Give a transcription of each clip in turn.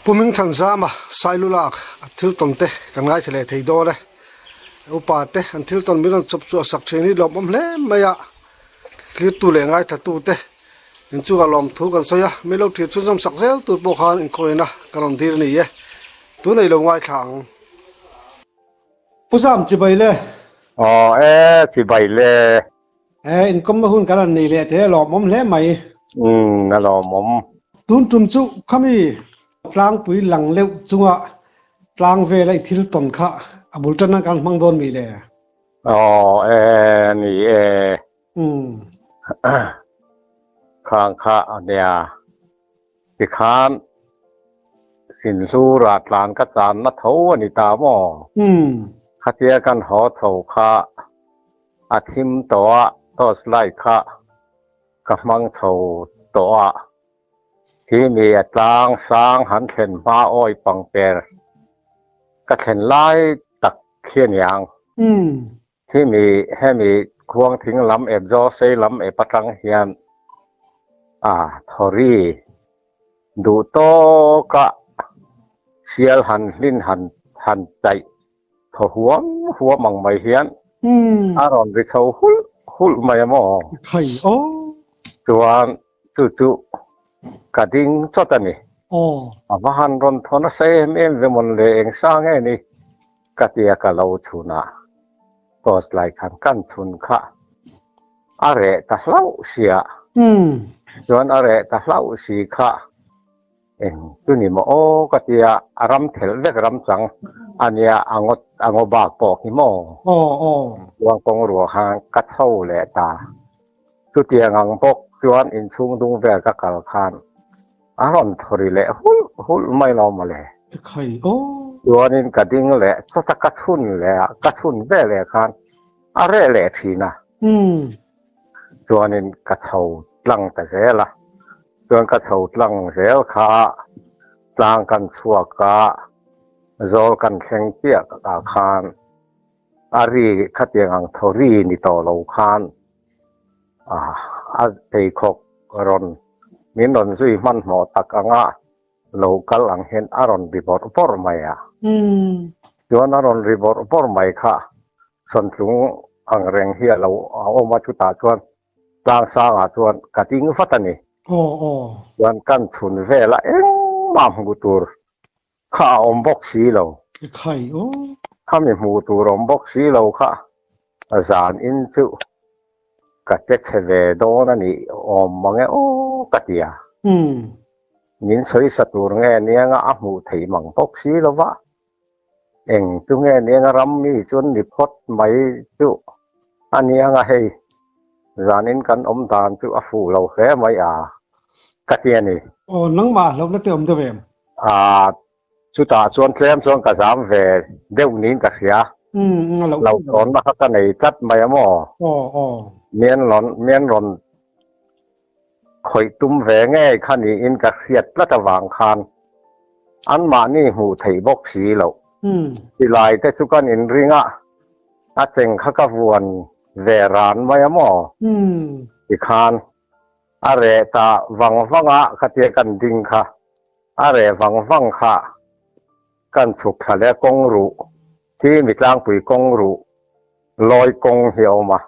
Pu Hmingthanzama Sailulak a thil tawn te kan ngaithla leh thei dawn e. Upa te an thil tawn min rawn chawp chhuah sak thin hi lawmawm hle mai a, tlirtu leh ngaithla tu te inchungah lawmthu kan sawi a, min lo thlir chhunzawm sak zel tur pawh khan inkhawina ka rawn dir a ni e. Tunei lo ngaithla ang. Pu Zam chibai le. Aw e, chibai le. He inkawmna hun kan han nei leh te a lawmawm hle mai. Umm, a lawmawm. Tun tum chu khami tlangpui lang leuh chunga tlang vela i thil tawn kha a bul tan nan kan hmang dawn mi le? Aw e, ni e. Umm. Khang kha a nia. Tikhan Sinhlura tlan ka channa tho a ni ta maw? Umm. Khatia kan haw chho kha a thim tawh a, torch light kha ka hmang chho tawh a, khi mi a tlang sang han thlen hma awi pangper ka thlen lai tak khi a niang. Khi mi hemi khuang thing lam ep zaw sei lam ep atang hian a thawri duh tawka sial han hlin han han chaih Thaw huam huam ang mai hian a rawn ri chho hulh hulh mai a maw? Khai aw. Chuan chu chu ka ding chawt a ni. Aw. A va han rawn thaw nasa em em ve mawn le eng sa nge ni ka tia ka lo chhun a, torch light khan kan chhun kha a reh ta hlauh sia. Chuan a reh ta hlauh si kha. Eng chu ni maw aw ka tia, a ram thelh vek ram chang a nia, a ngaw a ngaw bak pawh khi maw? Aw aw. Chuan kawng ruah khan ka chho leh ta. Chutiang ang bawk chuan inchhung dung vel ka kal khan a rawn thawri leh hulh hulh mai lo mawle. Khai aw. Chuanin ka ding leh chawt a, ka chhun leh a, ka chhun ve leh khan a reh leh thin a. Chuanin ka chho tlang ta zel a. Chuan ka chho tlang zel kha tlang kan chhuak a, zawl kan thleng chiah ah khan a ri khatiang ang thaw ri ni tawh lo khan a pheikhawk rawn min rawn zui hmanhmawh tak anga lo kal ang hian a rawn ri bawrh bawrh mai a. Chuan a rawn ri bawrh bawrh mai kha sawntlung ang reng hi a lo a awm a, chutah chuan Tlangsangah chuan ka ding vat a ni. Aw aw. Chuan kan chhun vela engmah hmuh tur kha a awm bawk si lo. I khai aw. Khami hmuh tur awm bawk si lo kha zan in chu ka che chhe ve dawn a nih awm mang e aw ka ti a. Min sawi sa tur nge nianga a hmuh theih mang bawk si lo va. Eng chu nge niang a ram mi chuan ni phawt mai chu a niang a hei, zanin kan awm dan chu a fuh lo hle mai a, ka ti a ni. Aw, nangmah hlauhna te awm deuh em? A, chutah chuan tlem chuan ka zam ve deuh niin ka hria. Umm, a loh. Hlauhthawnna kha ka nei tlat mai a maw? Aw, aw. Mian rawn, mian rawn khawih tum ve ngei kha niin ka hriat tlat avang khan anmahni hmuh theih bawk si loh. Silai te chu kan inring a, a cheng kha ka vuan ve ran mai a maw? Tikhan a reh ta vang vang a, khatia kan ding kha a reh vang vang kha kan chhuk thla leh kawng ruh khi mitlangpui kawng ruh Lawi kawng hi a awm a,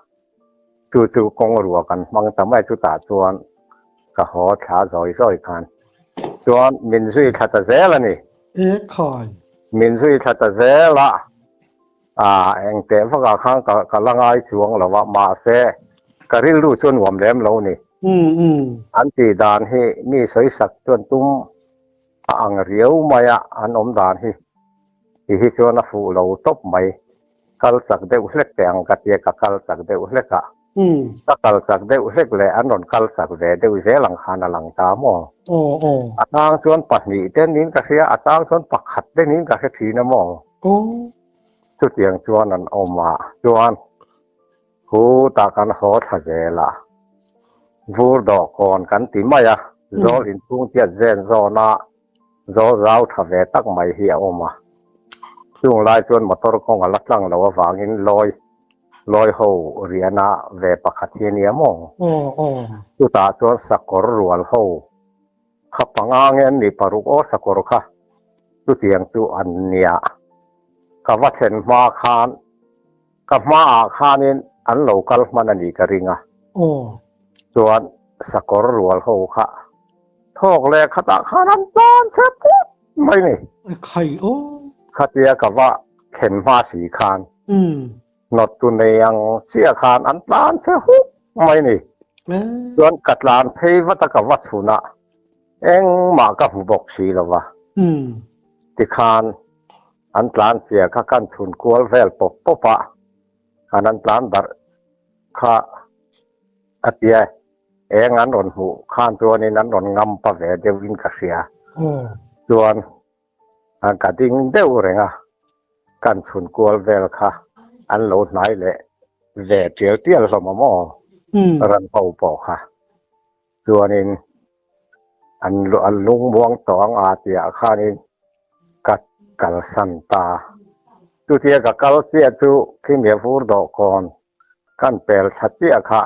chu chu kawng rua kan hmang ta mai chutah chuan ka haw thla zawi zawi khan chuan min zui thla ta zel a ni. E khai. Min zui thla ta zel a, ah engteh vakah khan ka ka la ngai chuang lo a, mahse ka rilru chu a nuam lem lo ni. An tih dan hi mi sawi sak chuan tum a ang riau mai a, an awm dan hi ti hi chuan a fuh lo tawp mai. Kal chak deuh hlek teh ang ka tia ka kal chak deuh hlek a. Ka kal chak deuh hlek leh an rawn kal chak ve deuh zel ang khan a lang ta maw? A tang chuan pahnih te niin ka hria, a tang chuan pakhat te niin ka hre thin a maw? Chutiang chuan an awm a, chuan khutah kan haw thla zel a, vur dawhkawn kan ti mai a, zawl inchhung tiat zen zawn a, Zawl zau tha ve tak mai hi a awm a. Chung lai chuan motor kawng a la tlang lo avangin lawi lawi ho riahna ve pakhat hi a nia maw? Chutah chuan sakawr rual ho kha panga nge an nih paruk aw sakawr kha. Chutiang chu an nia. Ka va thlen hma khan, ka hmaah khanin an lo kal hman a nih ka ring a. Chuan sakawr rual ho kha thawk leh khatah khan an tlan che put mai ni. Khatia ka va thlen hma si khan hnawttu nei ang chiah khan an tlan che huk mai ni. Chuan ka tlan phei vat a ka va chhun a. Engmah ka hmu bawk si lo va. Tikhan an tlan chia kha kan chhun kual vel pawp pawp a, khan an tlan darh kha a tia eng an rawn hmuh khan chuanin an rawn ngam pa ve deuhin ka hria. Chuan ka ding deuh reng a, kan chhun kual vel kha an lo hnai leh ve tial tial hlawm a maw? Ran ho pawh kha. Chuanin an an lungmuang tawh ang a tihah khanin ka kalsan ta. Chutia ka kal chiah chu khimi a vur dawhkawn kan pel thla chiah kha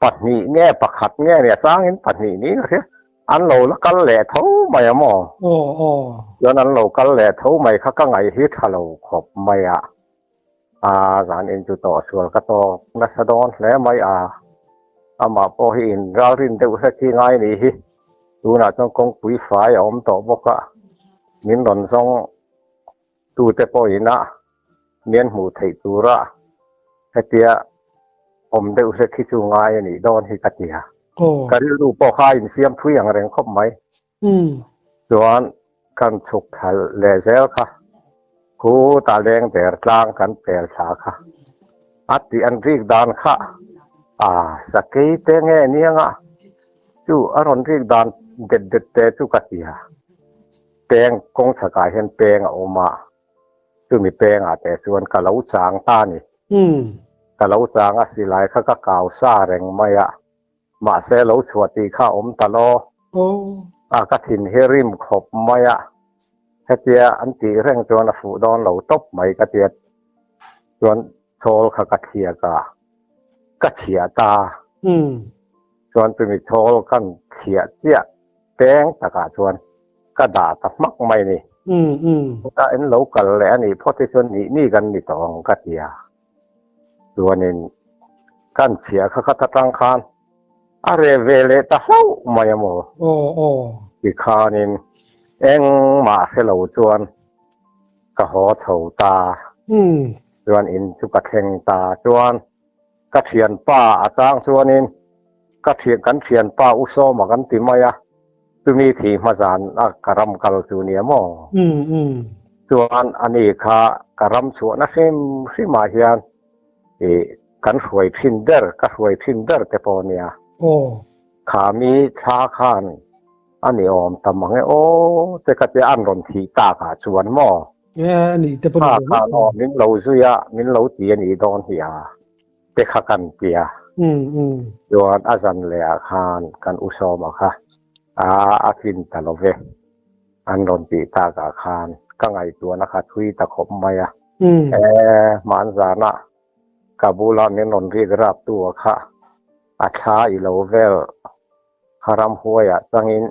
pahnih nge pakhat nge nia changin pahnih niin ka hria an lo la kal leh tho mai a maw? Chuan an lo kal leh tho mai kha ka ngaih hi tha lo khawp mai a. A zan in chu tawh sual ka tawk nasa dawn hle mai a, amah pawh hi in ralrin deuh hlek hi ngai ni hi, tunah chuan kawngpui fai a awm tawh bawk a, min rawn zawng tute pawh ina mian hmuh theih tura hetia awm deuh hlek hi chu ngai a nih dawn hi ka ti a, ka rilru pawh kha a insiam thui ang reng khawp mai. Chuan kan chhuk thal leh zel kha, khutah leng der tlang kan pel thla kha. A tih an rik dan kha a sakei te nge nianga chu a rawn rik dan det det te chu ka ti a. Peng kawng chhakah hian peng a awm a, chumi pengah te chuan ka lo chang ta a ni. Ka lo chang a silai kha ka kau sa reng mai a. Mahse lo chhuah tih kha a awm ta lo. A ka thin hi rim khawp mai a, hetia an tih reng chuan a fuh dawn lo tawp mai ka tia chuan chawl kha ka thliak a, ka chhiah ta. Chuan chumi chawl kan thliah chiah peng takah chuan ka dah ta hmak mai ni. Heta in lo kal leh a nih phawt hi chuan nih ni kan ni tawh ang ka tia. Chuanin kan chhiah kha khat atang khan a reh ve leh ta hlauh mai a maw? Tikhanin engmah hre lo chuan ka haw chho ta. Chuan in chu ka thleng ta. Chuan ka thianpa a chang chuanin ka thian kan thianpa u Sawma kan ti mai a, chumi thih hma zan a ka ram kal chu nia maw? Chuan ani kha ka ram chhuahna hrim hrimah hian ih kan hruai thin ber, ka hruai thin ber te pawh nia. Kha mi thla khan a ni awm ta mang e aw te ka tia an rawn thih takah chuan maw? Kha khan aw min lo zui a, min lo ti a nih dawn hi a. te kha kan ti a. Chuan a zan leh ah khan kan u Sawma kha a a tlin ta lo ve. An rawn tih tak ah khan ka ngaihtuahna kha thui ta khawp mai a. E, hman zanah ka bula min rawn rik rap tu a kha a thla i lo vel kha ramhuai ah changin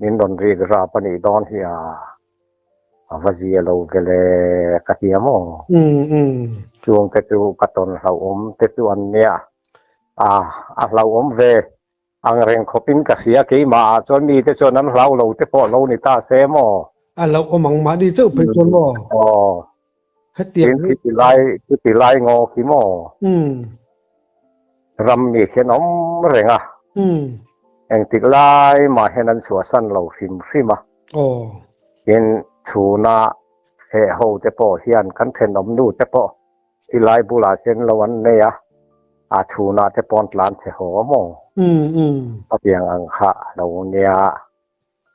Min rawn rik rap a nih dawn hi a, a va zia lo ve le ka ti a maw? Chung te chu ka tawn hlauhawm te chu an nia, a, a hlauhawm ve ang reng khawpin ka hria keimah ah chuan mi te chuan an hlau lo te pawh lo ni ta se maw? A hlauhawm ang mahni chauh phei chuan maw? Aw. Hetiang hi. Chuti lai, chuti lai ngaw khi maw? Ram mi khian awm reng a. Engtik lai mah hian an chhuahsan lo hrim hrim a. Tin, chhuna feh ho te pawh hian kan thenawm nu te pawh ti lai bulah hian lo an nei a, a chhunah te pawh an tlan chhe haw a maw? Hetiang ang kha a lo nia.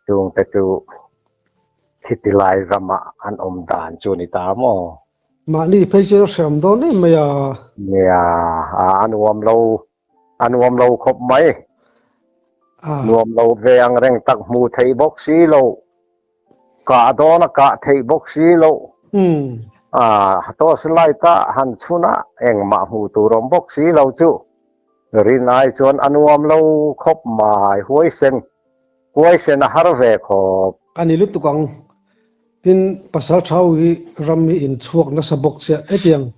Chungte chu khiti lai rama an awm dan chu a ni ta maw? Mahni phei chu hreawm dawn em mai a. Nia, a nuam lo, a nuam lo khawp mai. Nuam lo ve ang reng tak hmuh theih bawk si lo, kah dawn a kah theih bawk si lo. Torch light a han chhun a, engmah hmuh tur awm bawk si lo chu. Rin ai chuan a nuam lo khawp mai, huaisen. Huaisen a har ve khawp. A ni lutuk ang. Tin, pasal thau hi ram hi in chhuak nasa bawk chiah. Hetiang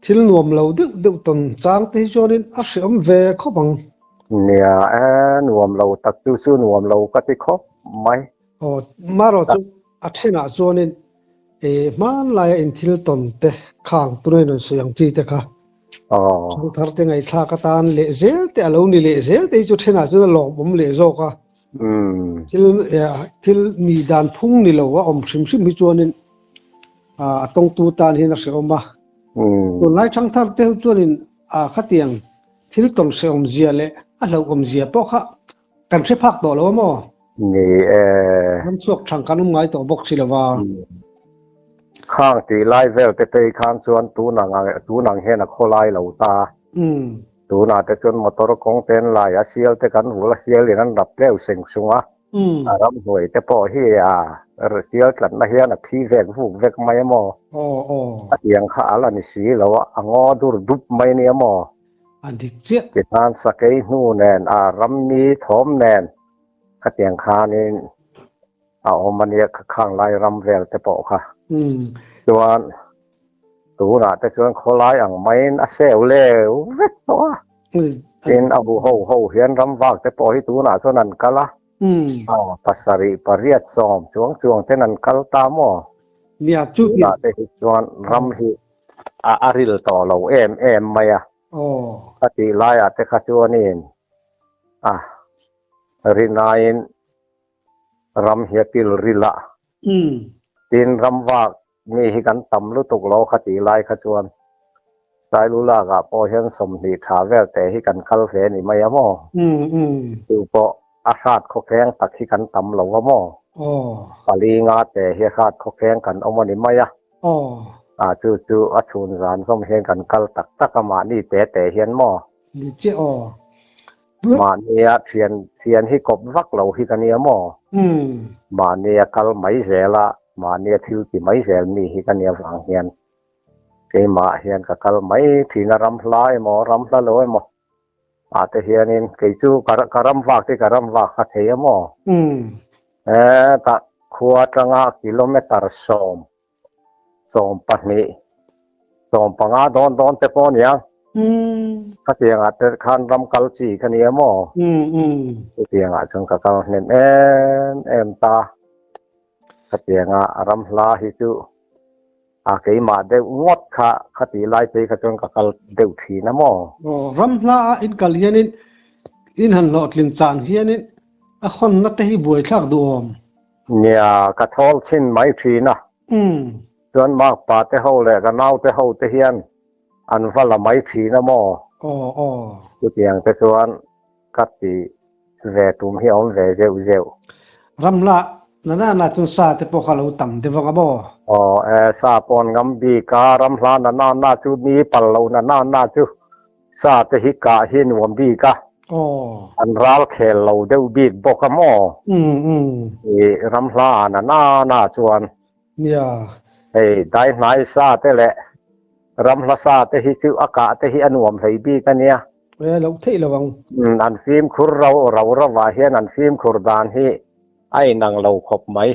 thil nuam lo deuh deuh tawn chang te hi chuanin a hrehawm ve khawp ang. Nia e, nuam lo tak chu chu nuam lo ka ti khawp mai. Aw, marawh chu a thenah chuanin e hmanlaia in thil tawn te khang tuna in rawn sawi ang chi te kha thangthar te ngaihthlak atan leh zel te a lo ni leh zel te hi chu thenah chuan a lawmawm leh zawk a. Thil thil nih dan phung ni lo a awm hrim hrim hi chuanin a tawngtu tan hian a hrehawm a. Tunlai thangthar te ho chuanin khatiang thil tawn hrehawm zia leh a hlauhawm zia pawh kha kan hre phak tawh lo a maw? Ni e. Ram chhuak thang kan awm ngai tawh bawk si lo va. Khang tih lai vel te phei khan chuan tunang tunang hian a khawlai lo ta. Tunah te chuan motor kawng te an lai a, sial te kan vul a, sial in an rap tleu seng sung a, a ramhnuai te pawh hi a sial tlatna hian a phi vek vuk vek mai a maw? A tiang kha a la ni si lo a, a ngaw dur dup mai nia maw? A dik chiah. Tikhan sakei hnu nen, a rammi thawm nen khatiang khanin a awm a nia, khang lai ram vel te pawh kha. Chuan Tunah te chuan khawlai ang maiin a seu leu vek tawh a. Tin, a bu ho ho hian ram vak te pawh hi tunah chuan an kal a. Pasarih, pariat, sawm chuang chuang ten an kal ta maw? Tunah te hi chuan ram hi a ril tawh lo em em mai a. A tih laiah te kha chuanin a rinaiin ram hi a til ril a. Tin, ram vak Mi hi kan tam lutuk lo kha tih lai kha chuan Sailulak ah pawh hian 20 tha vel te hi kan kal hle ni mai a maw? Chu pawh a hrat khawkheng tak hi kan tam lo a maw? Pali nga te hi a hrat khawkheng kan awm a ni mai a. A chu chu a chhun zan zawm hian kan kal tak tak a mahni te te hian maw? Ni chiah aw. Mahnia thian thian hi kawp vak lo hi ka nia maw? Mahnia kal mai zel a, mahnia thil ti mai zel mi hi ka nia vang hian keimah hian ka kal mai thin a, ram hla emaw ram hla lo emaw ah te hianin kei chu ka ram vak hi ka ram vak kha thei a maw? Hetah khua atanga kilometer 10, 12, 15 dawn dawn te pawh a nia. Khatiangah te khan ram kal chi ka nia maw? Chutiangah chuan ka kal hnem em em ta. Khatianga ram hla hi chu a keimah deuh ngawt kha khatih lai phei kha chuan ka kal deuh thin a maw? Aw, ram hla a in kal hianin in han hlawhtlin chan hianin a hawnna te hi buaithlak duhawm. Nia, ka thawl chhin mai thin a. Chuan makpa te ho leh ka naute ho te hian an va la mai thin a maw? Aw, aw. Chutiang te chuan ka ti ve tum hi a awm ve zeuh zeuh. Ramla, na na na chuan sa te pawh kha lo tam deuh vang a maw? Aw, e, sa pawh an ngam bik a, ramhla na na na chu mi pal lo na na na chu Sa te hi kah hi nuam bik a, an ral khel lo deuh bik bawk a maw? I ram hla ah na na na chuan hei dai hnai sa te leh ram hla sa te hi chu a kah te hi a nuam hlei bik a nia. An fimkhur ro ro ro ah hian an fimkhur dan hi a inang lo khawp mai.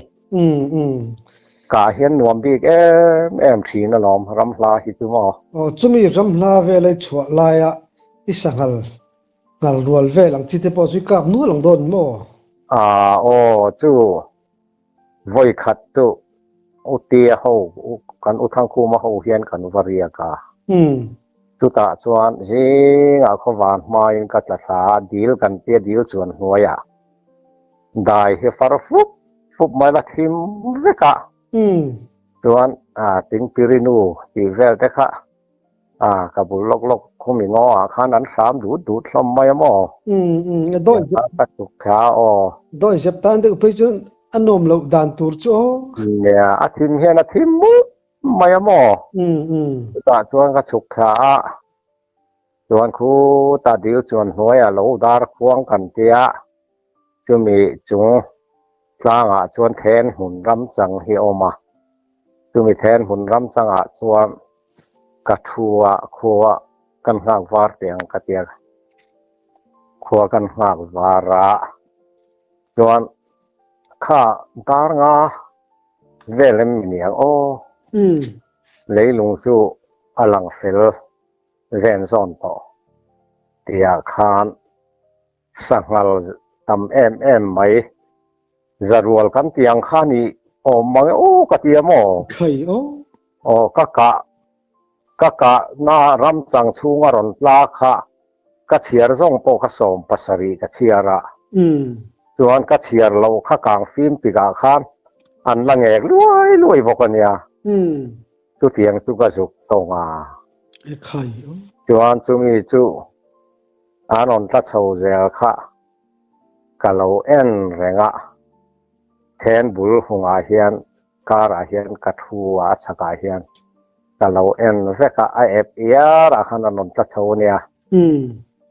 Kah hian nuam bik em em thin alawm ram hla hi chu maw. Aw chumi ram hla vel a i chhuah laia i sanghal nghal rual vel ang chi te pawh chu i kap nual ang dawn maw? Aa aw chu vawi khat chu u tia ho kan u Thangkhuma ho hian kan va riak a. Chutah chuan zingah khawvan hmain ka tla thla a dil kan tia dil chuan hnuaiah Dai hi far fup fup mai la thim vek a. Chuan Tingpiri nu tih vel te kha ka bul lawk lawk khumi ngaw ah khan an hram dut dut hlawm mai a maw? Ka chuk thla aw. Dawi zep tan deuh phei chuan a nuam loh dan tur chu aw. Nia, a thim hian a thim mup mai a maw? Chutah chuan ka chuk thla a. Chuan khuta dil chuan hnuaiah lo dar khuang kan tia, chumi chung tlangah chuan then hmun ram chang hi a awm a. Chumi then hmun ram changah chuan ka thu a, khua kan nghak var teh ang ka tia, khua kan nghak var a, chuan kha dar nga. vel em mi niang aw. Leilung chu a lang fel zen zawn tawh tihah khan sanghal tam em em mai zarual kan tih ang kha ni awm mang e aw ka ti a maw? Khai aw. Aw ka kah ka kah na ram chang chhunga rawn tla kha ka chhiar zawng pawh kha 17 ka chhiar a. Chuan ka chhiar loh kha kang fim tikah khan an la ngek luai luai bawk a nia. Chutiang chu ka zuk tawng a. Chuan chumi chu an rawn tla chho zel kha ka lo en reng a. Then bul hungah hian karah hian ka thu a, a chhakah hian ka lo en vek a, a ep iarah khan an rawn tla chho a nia.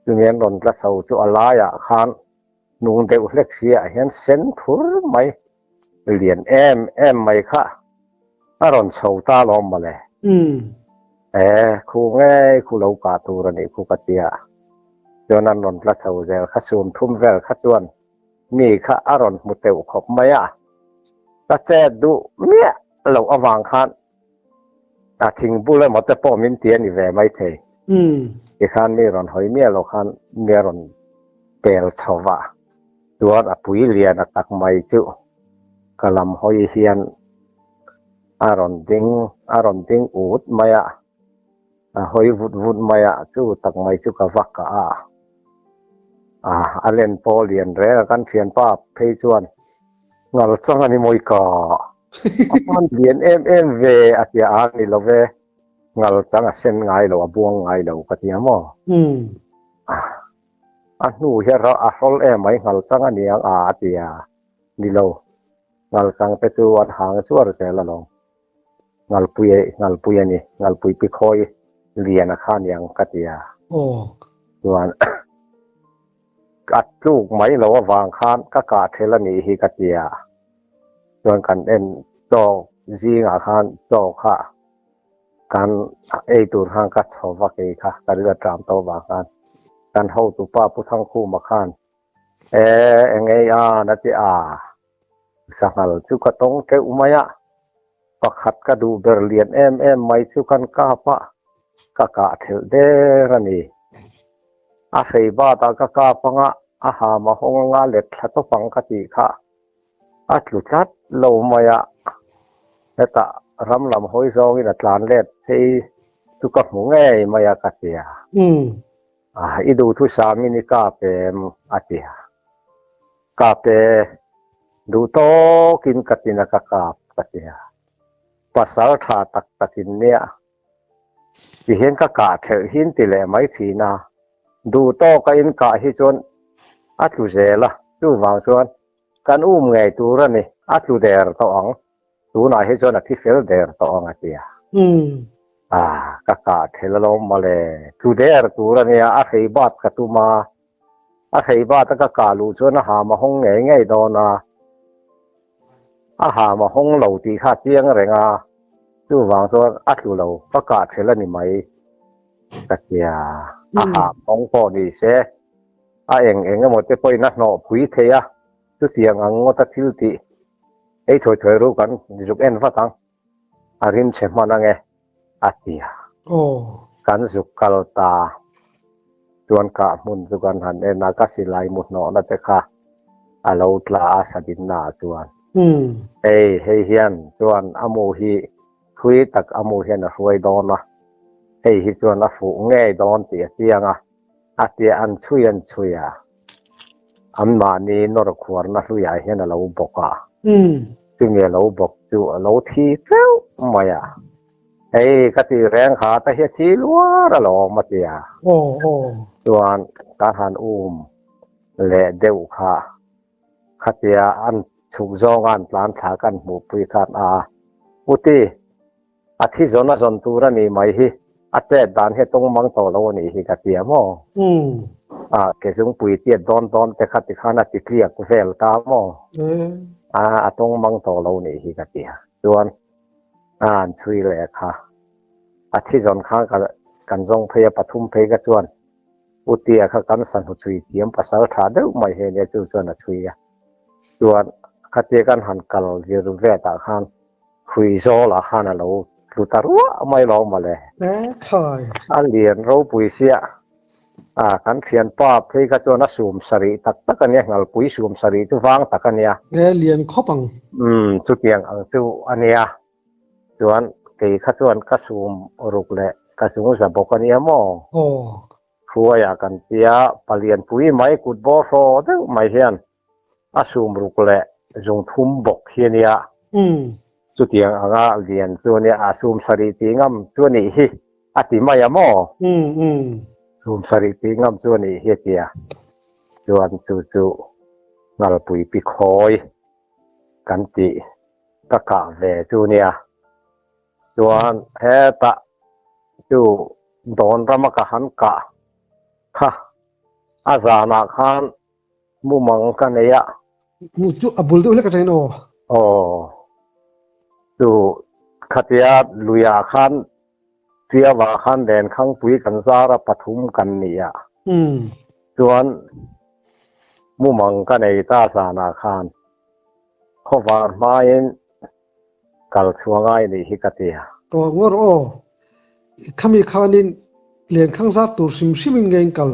Chumi an rawn tla chho chu a laiah khan hnung deuh hlek si ah hian sen thur mai, lian em em mai kha a rawn chho ta alawm mawle. E, khu ngei khu lo kah tur a nih khu ka tia. Chuan an rawn tla chho zel kha 30 vel kha chuan mi kha a rawn hmu teuh khawp mai a, ka chet duh miah loh avang khan a thing bul emaw te pawh min ti a ni ve mai thei. Tikhan mi rawn hawi miah loh khan mi a rawn pel chho va, chuan a pui lian a tak mai chu ka lam hawi hian a rawn ding a rawn ding ut mai a, a hawi vut vut mai a, chu tak mai chu ka va kah a. A len pawh lian reng a, kan thianpa phei chuan ngal chang a ni mawi ka. A hman lian em em ve a tia a ni lo ve, ngal chang a sen ngai lo, a buang ngai lo ka tia maw. A hnu hi a hrawl em mai ngal chang a ni ang a a tia ni lo, ngal chang te chu an hang chuar zel alawm. Ngalpui ngalpui a ni, ngalpui pi khawi lian a kha niang ka ti a. Chuan a tluk mai lo avang khan ka kah thel a nih hi ka ti a. Chuan kan en chaw zingah khan chaw kha kan ei tur khan ka chho vak ei kha ka rilru a ṭam tawh avang khan kan hotupa Pu Thangkhuma khan e eng ei an a ti a. Sanghal chu ka tawng teuh mai a, pakhat ka duh ber lian em em mai chu kan kap a, ka kah thelh der a ni. A hrei batah ka kap anga a ham a hawng anga let thla tawp ang ka tih kha a tlu tlat lo mai a, hetah ram lam hawi zawngin a tlan let phei chu ka hmu ngei mai a ka ti a. I duhthusamin i kap em? a ti a. Kap e, duh tawkin ka tina ka kap ka ti a, pasal tha tak takin nia tihian ka kah thelh hin ti leh mai thin a, duh tawka in kah hi chuan a tlu zel a, chuvang chuan kan um ngei tur a ni, a tlu der tawh ang, tunah hi chuan a thi fel der tawh ang a ti a. A, ka kah thelh alawm mawle, tlu der tur a nia, a hrei bat ka tum a, A hrei bat a ka kah luh chuan a ham a hawng ngei ngei dawn a, a ham a hawng lo tih kha a chiang reng a, chuvang chuan a tlu lo, ka kah thelh a ni mai ka tia, a ham hawng pawh ni se a eng eng emaw te pawhin a hnawh phui thei a, chutiang ang ngawta thil tih ei thawi thawi ru kan zuk en vat ang. A rim chhe hman ange a ti a. Kan zuk kal ta chuan kah hmun chu kan han en a, ka silai mu hnawhna te kha a lo tla a sadinna ah chuan. Hei hei hian chuan a mu hi thui tak a mu hian a hruai dawn a, hei hi chuan a fuh ngei dawn tih a chiang a, a tia an chhui an chhui a, anmahni nawr khuarna hluiah hian a lo bawk a. Chumi a lo bawk chu a lo thi teuh mai a, Hei ka tih reng kha ta hi a thi luar alawm a ti a. Chuan ka han um leh deuh kha, khatia an chhuk zawnga an tlan thla kan hmuhpui khan a, Uti, A thi zawn a zawn tur a nih mai hi, a chet dan hi a tawng mang tawh lo a nih hi ka ti a maw? A ke zungpui tiat dawn dawn te kha tikhan a ti tliak vel ta maw? A a tawng mang tawh lo nih hi ka ti a. Chuan a an chhui leh kha a thi zawn khan ka kan zawng phei a pathum phei ka chuan Utia kha kan sahnu chhui thiam pasal tha deuh mai he nia chu chuan a chhui a. Chuan khatia kan han kal zir vet ah khan. Hruizawlah khan a lo tlu ta ruah mai lo mawle. E khai. A lian ropui sia. A kan thianpa phei kha chuan a sum sarih tak tak a nia, Ngalpui sum sarih chu vang tak a nia. E lian khawp ang. Umm chutiang ang chu a nia. Chuan kei kha chuan ka sum ruk leh ka zungza bawk a nia maw? Aw. Hruaia kan tia palianpui mai kut bawr hraw deuh mai hian a sum ruk leh zung thum bawk hi a nia. Chutiang anga lian chu a nia, a sum sarih tih ngam chu a nih hi a ti mai a maw? Sum sarih tih ngam chu a nih hi a ti a. Chuan chu chu Ngalpui pi khawi kan tih ka kah ve chu a nia. Chuan hetah chu dawn rama ka han kah kha a zanah khan mumang ka nei a. Hmuh chu a bul deuh hlek atangin aw. Aw. Chu khatia luiah khan Tiauah khan Lenkhangpui kan zar a pathum kan ni a. Chuan mumang ka nei ta zanah khan khawvar hmain Kal chhuah ngai nih hi ka ti a. Aw ngawr aw, khami khanin Lenkhang zar tur hrim hrimin nge in kal?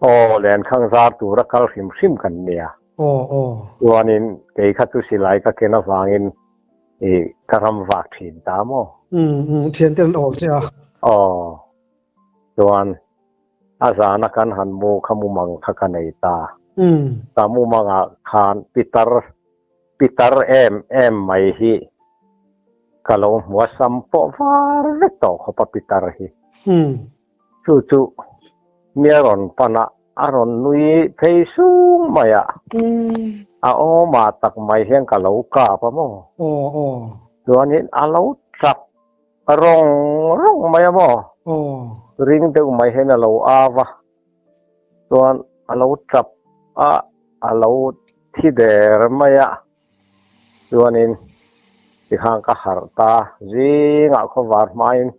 Aw, Lenkhang zar tura kal hrim hrim kan nia. Aw, aw. Chuanin kei kha chu silai ka ken avangin i ka ram vak thin ta maw? Umm, umm, thiante an awl che a. Aw, chuan a zana kan han mu kha mumang kha ka nei ta. Umm. Ka mumangah khan pitar Pitar em em mai hi ka lo hmu a, sam pawh var vek tawh khawp a pitar hi. Chu chu mi a rawn pan a, a rawn nui phei sung mai a, a awmah tak mai hian ka lo kap a maw? Chuanin a lo tap rawng rawng mai a maw? Ring deuh mai hian a lo au a. Chuan a lo tap a, a lo thi der mai a. Chuanin tikhan ka harh ta, zingah khawvar hmain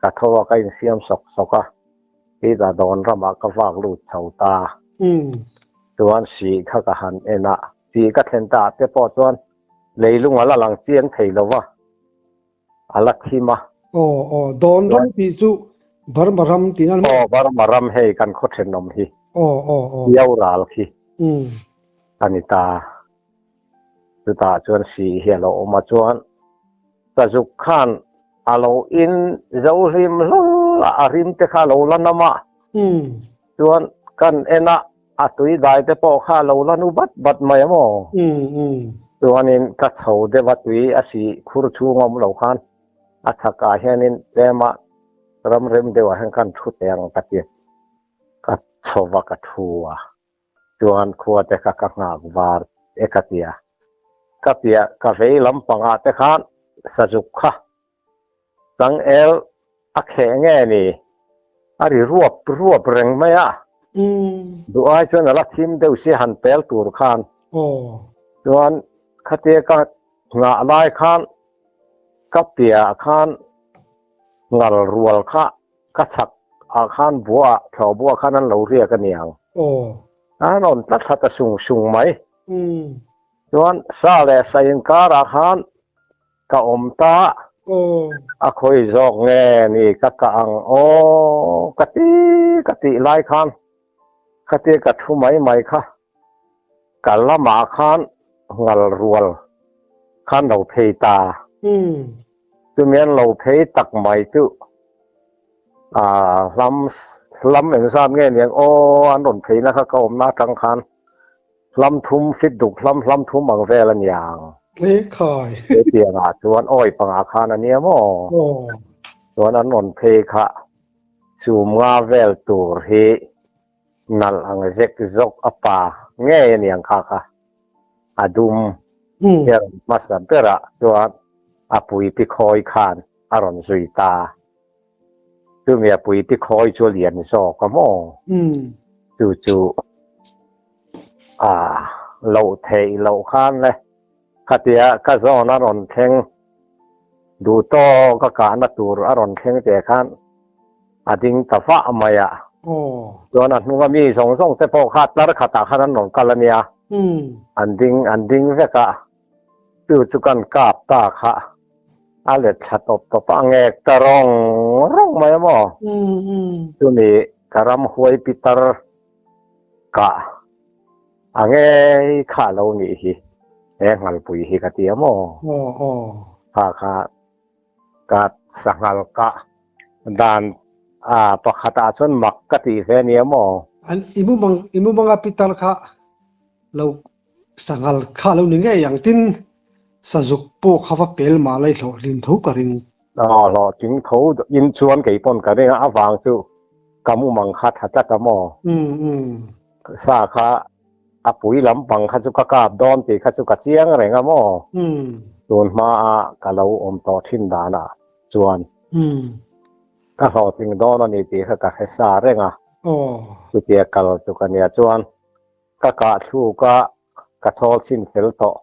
ka tho a, ka insiam sawk sawk a, titah dawn ramah ka vak lut chho ta. Chuan sih kha ka han en a, sih ka thlen ta ah te pawh chuan leilung a la lang chiang thei lo va. A la thim a. Aw aw, dawn ram tih chu Burma ram tih na ni maw? Aw, Burma ram hei kan khaw thenawm hi. Aw aw aw. Piau ral khi. A ni ta. Chutah chuan sih hi a lo awm a chuan Sazuk khan a lo in zo hlim hlawl a, a rim te kha a lo la nam a. Chuan kan en a, a tui dai te pawh kha a lo la nu bat bat mai a maw? Chuanin ka chho deuh a tui a sih khur chhung a awm lo khan a chhakah hianin tlema ram rem deuhah hian khan thu teh ang ka ti a, ka chho va ka thu a, chuan khua te kha ka nghak var e ka ti a, ka piah ka vei lampangah te khan sazuk kha Changel a kheh nge ni? A ri ruap ruap reng mai a. Duh ai chuan a la thim deuh si han pel tur khan. Chuan khatia ka nghah lai khan ka piahah khan ngal rual kha ka chhak ah khan buah thlawh buah khan an lo riak a niang. An rawn tla thla ta sung sung mai. Chuan sa leh sa inkarah khan Ka awm ta. A khawi zawk nge ni ka kah ang aw ka ti ka tih lai khan khatia ka thu mai mai kha ka lamah khan ngal rual khan lo phei ta. Chumi an lo phei tak mai chu hlam hlam engzat nge niang aw an rawn pheina kha ka awmna atang khan Hlam thum fit duk hlam hlam thum ang vel a niang. E khai. Hetiangah chuan awi pangah khan a nia maw? Aw. Chuan an rawn phei kha chum nga vel tur hi nalh ang zek zawk a pa ngei a niang kha kha a dum hi a rawn hmasa berah chuan a puipi khawi khan a rawn zui ta. Chumi a puipi khawi chu a lian zawk a maw? Chu chu a loh theih loh khan le khatia ka zawn a rawn thleng duh tawk a kahna tur a rawn thleng teh khan a ding ta vah mai a. Chuan a hnunga mi zawng zawng te pawh kha tlar khatah khan an rawn kal a nia. An ding an ding vek a, chu chu kan kap ta kha. A let thla tawp tawp a, a ngek ta rawng rawng mai a maw? Chumi ka ramhuai pitar kah a ngei kha lo nih hi, he nghalpui hi ka ti a maw? Kha kha ka sanghal kah dan pakhatah chuan mak ka tih ve a nia maw? An i mumang i mumanga pitar kha lo sanghal kha lo ni ngei ang tin sazuk pawh kha va pel mah lai hlawhtlin tho ka ring. Aw hlawhtling tho in chuan kei pawn ka ring a, a vang chu ka mumang kha tha tlat a maw? Sa kha a pui lampang kha chu ka kap dawn tih kha chu ka chiang reng a maw? Tun hmaa ka lo awm tawh thin danah chuan ka hlawhtling dawn a ni tih kha ka hre sa reng a, chutia kal chu ka nia chuan ka kah thluk a, ka chawl chhin fel tawh.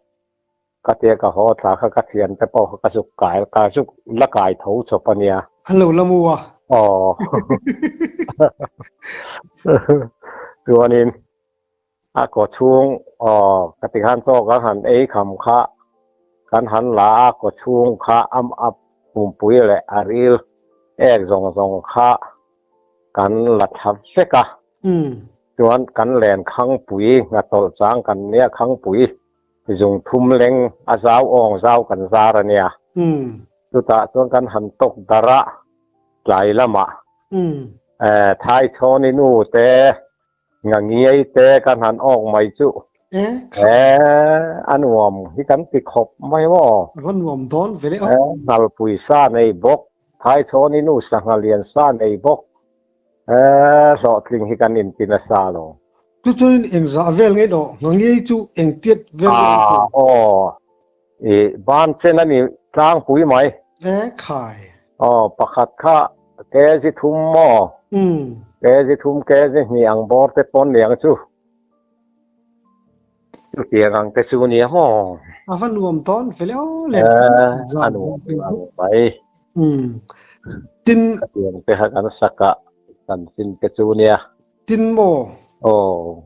Ka tia ka haw thla kha ka thian te pawh kha ka zuk kai, ka zuk la kai tho chawp a nia. An lo la mu a. Aw. Chuanin a kaw chhung aw ka ti khan chaw kan han ei kham kha kan han la a kaw chhung kha a a pumpui leh a ril ek zawng zawng kha kan la thla vek a. Chuan kan len khangpui nghatawlh chang kan nia khangpui Zung thum leng a zau awng zau kan zar a nia. Chutah chuan kan han tawk darh a, tlai lamah Thai chhawni nu te, Ngangiai te kan han awk mai chu. A nuam hi kan ti khawp mai maw? A nuam dawn ve leh a. Nghalpui sa nei bawk, Thai chhawni nu sangha lian sa nei bawk, hlawhtling hi kan inti nasa lo. Chu chuanin eng zah vel ngei lo, Ngangiai chu eng tiat vel nge an tum? Aw, i ban chen a ni tlangpui mai. E khai. Aw, pakhat kha kg thum maw? Kg thum, kg hnih ang bawr te pawn ni ang chu. Chutiang ang te chu nia maw? A va nuam dawn ve le aw le. A nuam ang mai. Tin. Chutiang te kha kan sak a, kan chin te chu nia. Tin maw? Aw.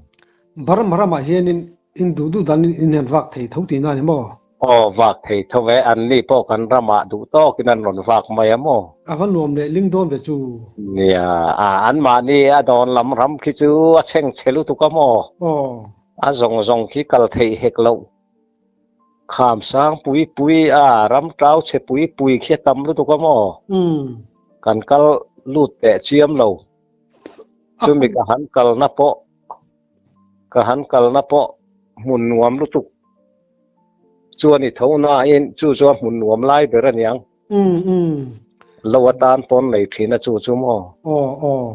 Burma ramah hianin in duh duh danin in han vak thei tho tihna a ni maw? Aw, vak thei tho e, anni pawh kan ramah duh tawkin an rawn vak mai a maw? A va nuam leh ling dawn ve chu. Nia, a anmahni a dawn lam ram khi chu a chheng chhe lutuk a maw? Aw. A zawng zawng khi kal theih hek loh. Kham sang pui pui a, ram tau chhe pui pui khi a tam lutuk a maw? Kan kal lut teh chiam lo. Chumi ka han kalna pawh ka han kalna pawh hmun nuam lutuk chuan i tho nain chu chu a hmun nuam lai ber a niang. Lo atan pawn nei thin a chu chu maw? Aw aw.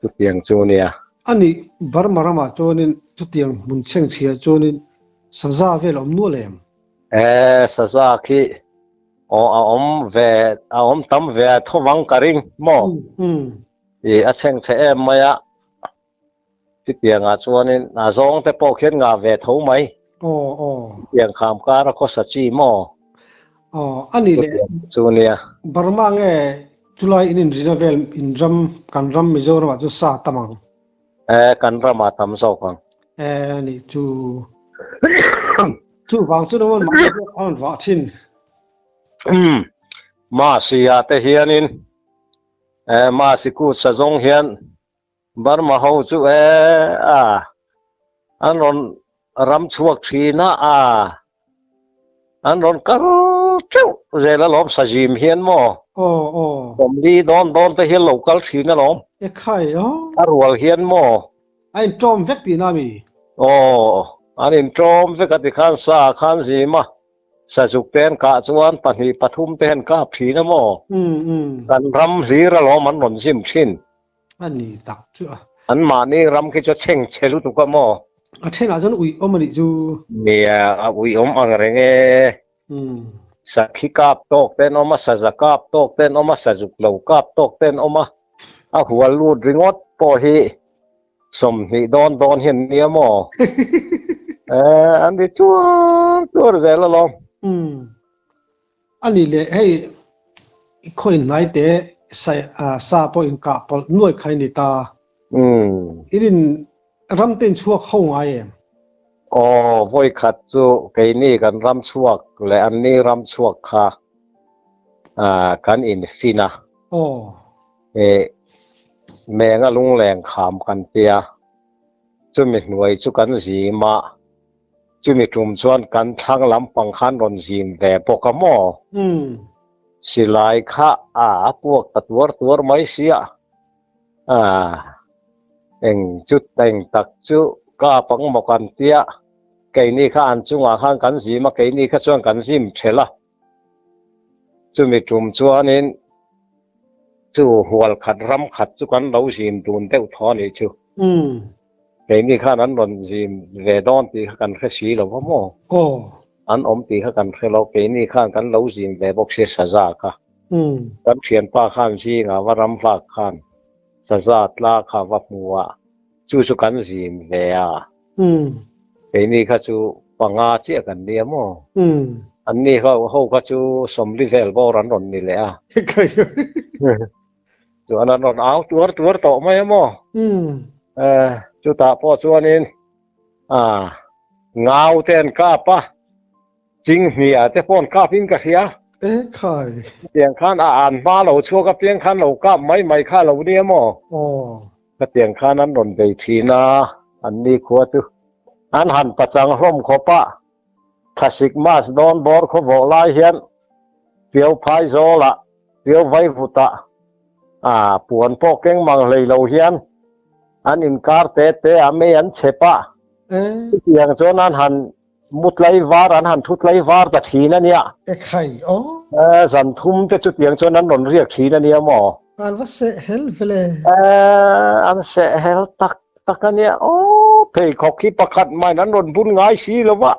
Chutiang chu nia. A nih Burma ramah chuanin chutiang hmun chhengchhiah chuanin saza vel a awm nual em? E saza khi Aw a awm ve a awm tam ve a tho vang ka ring maw? I a chheng chhe em mai a, chutiangah chuanin a zawng te pawh khian ngah ve tho mai. Aw aw. Chutiang kham kar a khawsa chi maw? Aw a ni le. Chu nia. Burma nge chulai in inrina vel in ram kan ram Mizoramah chu sa tam ang. E kan ramah tam zawk ang. E ni chu chu vang chu nawn mahni pawh a rawn vah thin. Umm Masi ah te hianin e Masi kut sa zawng hian Burma ho chu e a an rawn ram chhuak thin a a an rawn kal teuh zel alawm sazim hian maw Aw aw. Sawmli dawn dawn te hian lo kal thin alawm. E khai aw. A rual hian maw. A inṭawm vek tihna a mi? Aw, an inṭawm vek a tikhan sa ah khan zim a, sazuk te an kah chuan pahnih pathum te an kap thin a maw? Kan ram hlir alawm an rawn zim thin. A ni tak chu a. An mahni ram khi chu a chheng chhe lutuk a maw? A thenah chuan uih awm a nih chu. Nia, a uih awm ang reng e. Sakhi kap tawk te an awm a, saza kap tawk te an awm a, sazuk lo kap tawk te an awm a, a hual lut ringawt pawh hi 20 dawn dawn hian nia maw? Eh, an ri tuar tuar zel alawm. A ni leh hei i khawiin hnai te sa pawh in kah pawlh nuai kha i ni ta. In in ram te in chhuak ho ngai em? Aw, vawi khat chu keini kan ram chhuak leh anni ram chhuak kha. Kan infin a. Ih Menga lungleng kham kan tia. Chumi hnuai chu kan zim a. Chumi tum chuan kan thlang lampang khan rawn zim ve bawk a maw? Silai kha a puak ta tuar tuar mai sia. Eng chu eng tak chu kap ang maw kan tia. Keini kha an chungah khan kan zim a, keini kha chuan kan zim thelh a. Chumi tum chuanin chu hual khat ram khat chu kan lo zim dun deuh thaw a nih chu. Keini khan an rawn zim ve dawn tih kha kan hre si lo va maw? An awm tih kha kan hre lo. Keini khan kan lo zim ve bawk sia saza kha. Kan thianpa khan zingah va ram vak khan saza tla kha va hmu a, chu chu kan zim ve a. Keini kha chu panga chiah kan nia maw? Anni ho ho kha chu sawmli vel bawr an rawn ni leh a. Chuan an rawn au tuar tuar tawh mai a maw? Chutah pawh chuanin ngau te an kap a, chinghnia te pawh an kap in ka hria. Chutiang khan a an hma lo chhuak apiang khan lo kap mai mai kha a lo nia maw? Khatiang khan an rawn bei thin a, an ni khua chu an han pachang hlawm khawp a, thlasik mas dawn bawr khaw vawh lai hian Piau phai zawlah, Piau vai vutah a puan pawh keng mang hlei lo hian an inkar te te a mei an chep a, chutiang chuan an han mu tlai var, an han thu tlai var ta thin a nia. Ekhai aw. Zan thum te chutiang chuan an rawn riak thin a nia maw? An va seh hel vele. An seh hel tak tak a nia aw. Pheikhawk hi pakhat mahin an rawn bun ngai si lo va.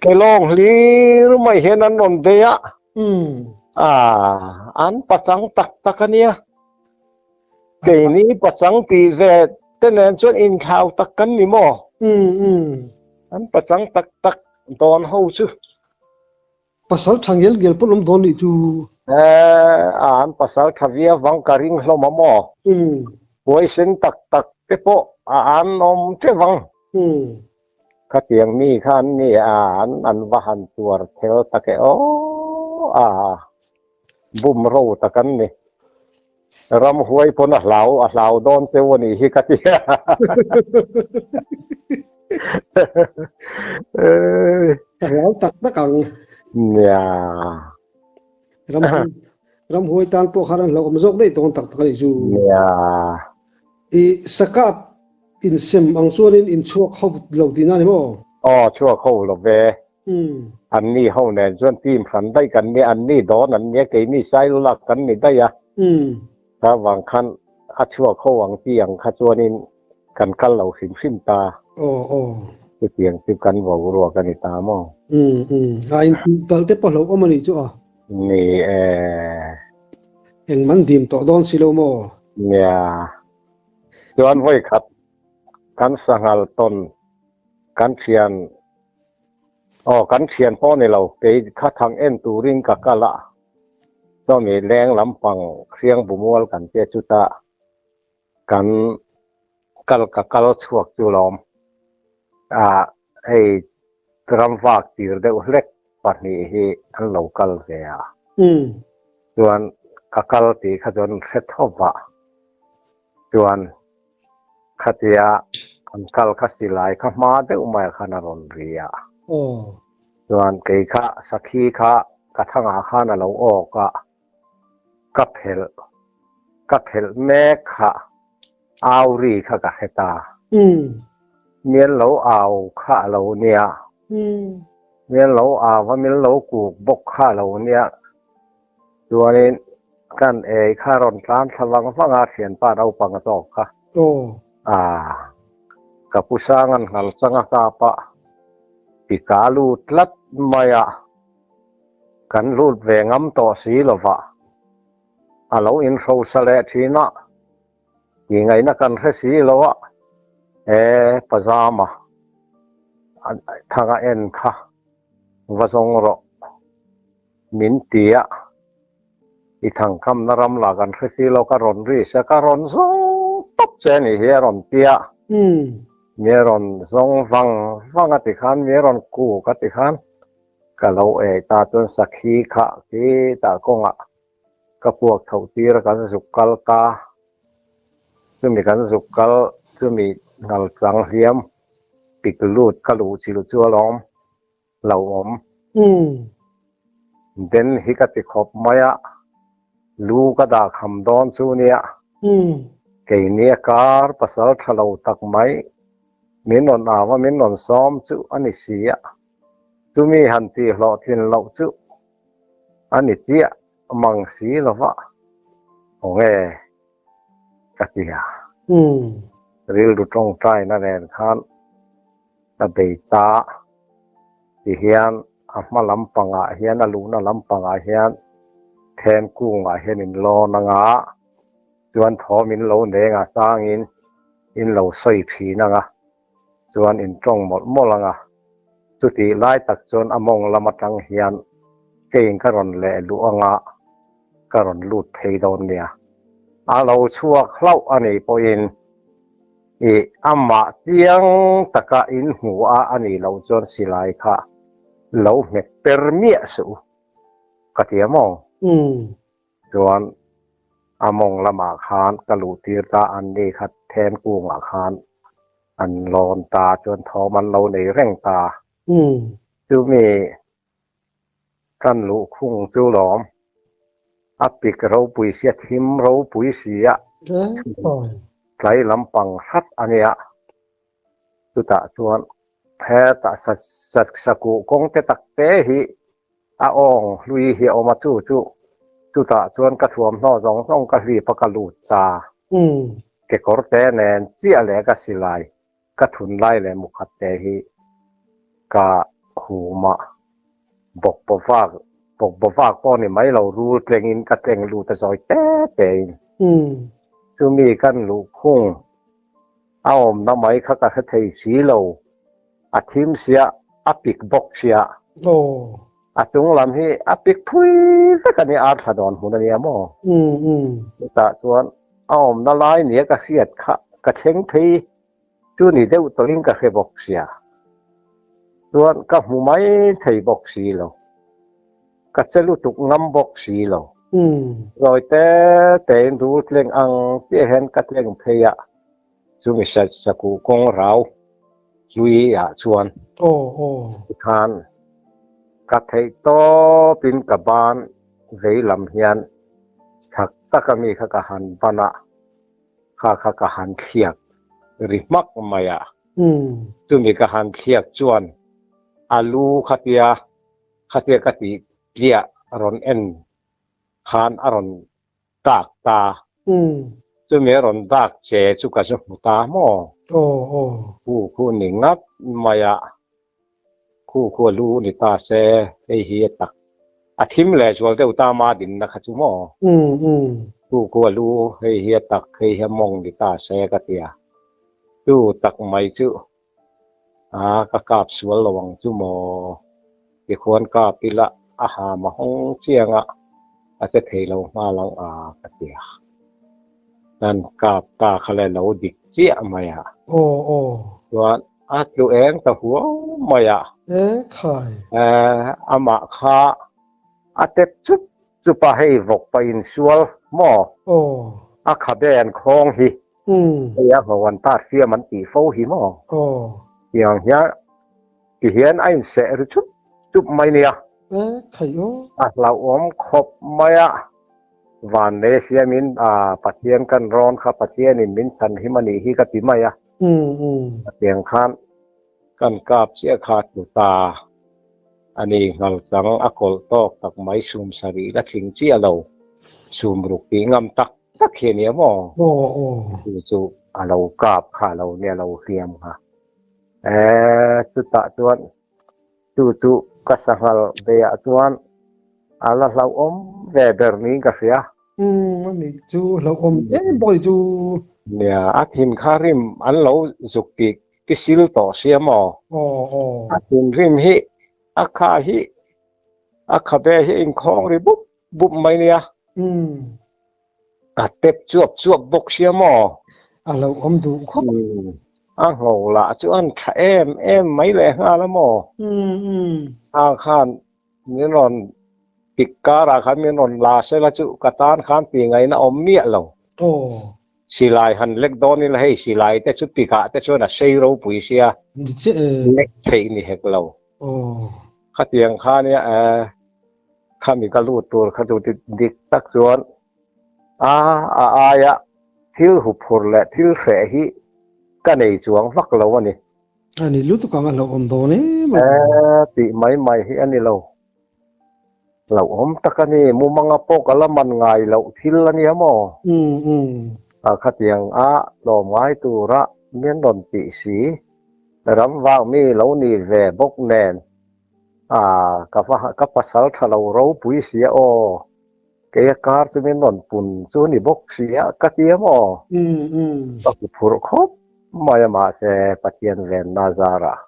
Kelawng hlir mai hian an rawn bei a. An pachang tak tak a nia. Keini pachang tih ve te nen chuan inthlau tak kan ni maw? An pachang tak tak dawn ho chu. Pasal tha ngel ngel pawh lawm dawn nih chu. An pasal tha viau vang ka ring hlawm a maw? Huaisen tak tak te pawh an awm teuh ang. Khatiang mi kha an ni a, an va han tuar thel tak e aw a. Bum ro tak an ni. Ramhuai pawn a hlau, a hlau dawn cheu a nih hi ka ti a. Ka hlau tak tak ang. Nia. Ramhuai, ramhuai tan pawh khan an hlauhawm zawk daih dawn tak tak a nih chu. Nia. I sakap insem ang chuanin inchhuak ho lo tihna a ni maw? Aw, chhuak ho lo ve. Anni ho nen chuan team hran daih kan nia, anni dawn an nia, keini Sailo lak kan ni daih a. Kha vang khan a chhuak ho ang ti ang kha chuanin kan kal lo hrim hrim ta. Chutiang chu kan vo ruak a ni ta maw? A intih palh te pawh hlauhawm a nih chu a. Ni e. Engman dim tawh dawn si lo maw? Nia. Chuan vawikhat kan sanghal tawn kan thian Aw, kan thian pawh ni lo, kei kha thang en turin ka kal a, chawmi leng lampang hriang bumual kan tia chutah kan kal ka kal chhuak chu lawm. Ah, hei ramvak tir deuh hlek pahnih hi an lo kal ve a, chuan ka kal tih kha chuan hre thawp a, chuan Khatia an kal kha silai kha hma deuh mai khan a rawn ri a. Chuan kei kha sakhi kha ka thangah khan a lo awk a, ka phelh ka phelh mek kha au ri kha ka hre ta. Mian lo au kha a lo nia. Mian lo au a min lo kuk bawk kha a lo nia. Chuanin kan ei kha rawn tlan thla vang vang a, thianpa naupang a tawk kha. Aaa, ka pu Sanga'n nghal chang a kap a, ti ka lut tlat mai a, kan lut ve ngam tawh si lova, a lo inhrosa leh thin a, tih ngaihna kan hre si lo a, e pajama thanga en kha va zawng rawh. Min ti a, i thangkamna ram lah kan hre si lo, ka rawn risk a, ka rawn zawng tawp che a nih hi a rawn ti a, mi a rawn zawng vang vang a ti khan, mi a rawn kuk a ti khan. Ka lo ei ta chuan sakhi kha khitah kawngah ka puak chhoh tir a kan zuk kal ta. Chumi kan zuk kal chumi ngal chang hliam pik lut ka luh chilh chu alawm lo awm. Den hi ka ti khawp mai a, lu ka dah kham dawn chu nia. Keini a kar pasal tha lo tak mai min rawn au a min rawn sawm chu a ni si a. Chumi han tih hlawhtlin loh chu a ni chiah mang si lo va, aw nge ka ti a. Rilru tawngtaina nen khan ka bei ta ti hian a hma lampangah hian a luhna lampangah hian then kungah hian in lawn anga chuan thawm in lo neng a changin in lo sawi thin anga. chuan in tawng mawlh mawlh ang a, chutih lai tak chuan a mawng lam atang hian keiin ka rawn leh luh ang a, ka rawn lut phei dawn nia. A lo chhuak hlauh a nih pawhin ih amah chiang taka in hmu a a nih loh chuan silai kha lo hmet per miah suh u ka ti a maw? Chuan a mawng lamah khan ka luh tir ta, an ni kha then kungah khan an lawn ta, chuan thawm an lo nei reng ta. Chumi kan luh khung chu lawm, a pik ropui sia, thim ropui sia, tlai lampang hrat a nia. Chutah chuan hetah sakuh kawng te tak te hi a awng hlui hi a awm a, chu chu chutah chuan ka thuamhnaw zawng zawng ka hlip a ka lut ta. Kekawr te nen chiah leh ka silai ka thun lai leh mukhat te hi ka hum a, bawk baw vak bawk baw vak pawh ni mai lo rul tlengin ka tleng lut a zawi te tein. Chumi kan luhkhung A awmna mai kha ka hre thei si lo. A thim sia, a pik bawk sia. A chung lam hi a pik phui vek a nia, arthla dawn hmun a nia maw? Chutah chuan a awmna lai nia ka hriat kha ka thleng phei chu ni deuh tawhin ka hre bawk sia. Chuan ka hmu mai thei bawk si lo. Ka che lutuk ngam bawk si lo. Zawi te tein rul tleng ang chiah hian ka tleng phei a, chumi sakuh kawng rau hlui ah chuan tikhan ka theih tawpin ka ban vei lam hian chak taka mi kha ka han ban a, kha kha ka han thliak ri hmak mai a. Chumi ka han thliak chuan a lu khatia Khatia ka tih tliah rawn en khan a rawn dak ta. Chumi a rawn dak che chu ka zu hmu ta maw? Khu khu ni ngat mai a, khu khu a lu ni ta se, hei hi a tak a thim leh zual deuh ta ma dinna kha chu maw? Khu khu a lu, hei hi a tak, hei hi a mawng ni ta se ka ti a, chu tak mai chu. A ka kap sual lo ang chu maw? Tikhuan kap ila a ham a hawng chiang a, a che thei lo nghal ang a ka ti a. Kan kap ta kha le lo dik chiah mai a. Aw aw. Chuan a tlu eng ta huau mai a. E khai. E amah kha a tep chup chup a hei vawk pah insual maw? Aw. A khabe an khawng hi. Hei a ho an tar fiam an tih fo hi maw? Tiang hian ti hian a inseh ri chup chup mai nia. A hlauhawm khawp mai a, Vannei siamin Pathian kan rawn kha Pathianin min chhan him a nih hi ka ti mai a. Tiang khan kan kap chiah kha a tlu ta a ni. Nghalchang a kawlh tawk tak mai sum sarih la tling chiah lo, sum ruk tih ngam tak tak hi a nia maw? Chu chu a lo kap kha a lo nia lo hliam kha. Eee chutah chuan chu chu ka sanghal beiah chuan a la hlauhawm ve ber niin ka hria. Umm a nih chu hlauhawm em bawk a ni chu. Nia a thin kha rim an lo zuk tih ki sil tawh sia maw? A thin rim hi a kha hi a khabe hi a inkhawng ri bup bup mai nia. A tep chuap chuap bawk sia maw? A lo awm duh khawp. A ngho lah chu an tha em em mai leh nghal a maw? A khan. Min rawn pik karah khan min rawn la sela chu ka tan khan tih ngaihna awm miah lo. Silai han lek dawn ila hei silai te chu pikah te chuan a sei ropui sia lek theih ni hek lo. Khatiang kha nia khami ka lut tur kha chu dik tak chuan a a aia thil huphur leh thil hreh hi ka nei chuang vak lo a ni. A ni lutuk ang a hlauhawm dawn em a. Tih mai mai hi a ni lo. Hlauhawm tak a ni, mumanga pawh ka la man ngai loh thil a nia maw? A khatiang a tlawm ngai tura min rawn tih si, ram vang mi lo ni ve bawk nen a ka va ka pasal tha lo ropui sia aw, kei a kar chu min rawn pun chu ni bawk sia ka ti a maw? Ka hmu phurh khawp mai a mahse Pathian venna zarah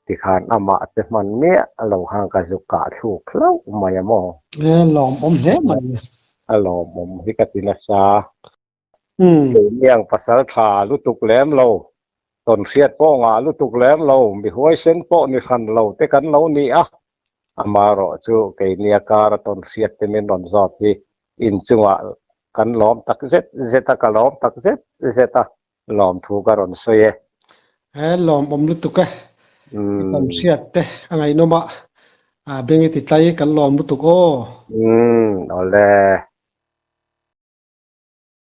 Tikhan amah te hman miah lo khan ka zuk kah thluk hlauh mai a maw? E, lawmawm hle mai. A lawmawm hi ka ti nasa. Keiniang pasal tha lutuk lem lo, tawnhriat pawh ngah lutuk lem lo, mi huaisen pawh ni hran lo te kan lo ni a. Amaherawh chu keinia kar a tawnhriat te min rawn zawt hi inchungah kan lawm tak zet zet a, ka lawm tak zet zet a. Lawmthu ka rawn sawi e. He lawmawm lutuk e. I kan hriat te a ngaihnawm a, beng i ti tlai kan lawm lutuk aw. Umm awle.